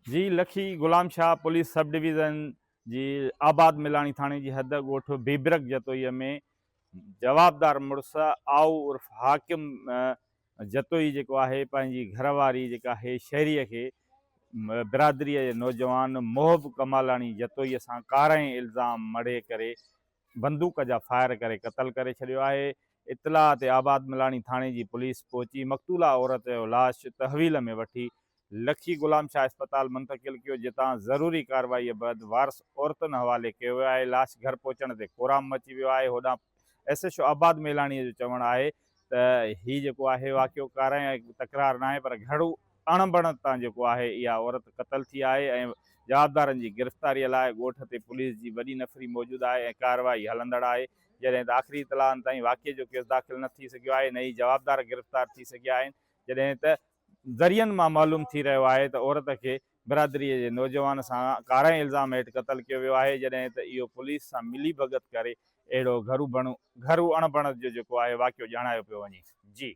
جي Lakki Ghulam Shah police sub division جي آباد ملاڻي ٿاڻي جي حد ڳوٺ بيبرڪ جتوئي ۾ جوابدار مڙس آئو عرف حاڪم جتوئي جيڪو آهي پنهنجي گهر واري جيڪا آهي شهري کي برادري جي نوجوان محب ڪمالاڻي جتوئي سان ڪارنهن الزام مڙهي ڪري بندوق جا فائر ڪري قتل ڪري ڇڏيو آهي. اطلاع تي آباد ملاڻي ٿاڻي جي پوليس پهچي مقتولا عورت جو لاش تحويل ۾ وٺي لکي غلام شاهه اسپتال منتقل ڪيو جتان ضروري ڪارروائي بعد وارث عورتن حوالي ڪيو ويو آهي. لاش گهر پهچڻ تي ڪورام مچي ويو آهي. هوڏانهن ايس ايڇ او آباد ميلاڻي جو چوڻ آهي ته هي جيڪو آهي واقعو ڪارنهن تڪرار ناهي پر گهرو اڻبڻت تان جيڪو آهي اها عورت قتل ٿي آهي ۽ جوابدارن جي گرفتاري لاء ڳوٺ تي پوليس جي وڏي نفري موجود آهي ۽ ڪارروائي هلندڙ آهي جڏهن ته آخري اطلاعن تائين واقعي جو ڪيس داخل نه ٿي سگهيو آهي نه ئي جوابدار گرفتار ٿي سگهيا آهن جڏهن ته ذريعن مان معلوم ٿي رهيو آهي ته عورت کي برادري جي نوجوان سان ڪارنهن الزام هيٺ قتل ڪيو ويو آهي جڏهن ته اهو پوليس سان ملي ڀڳت ڪري اهڙو گهرو اڻبڻت جو جيڪو آهي واقعو ڄاڻايو پيو وڃي. جي.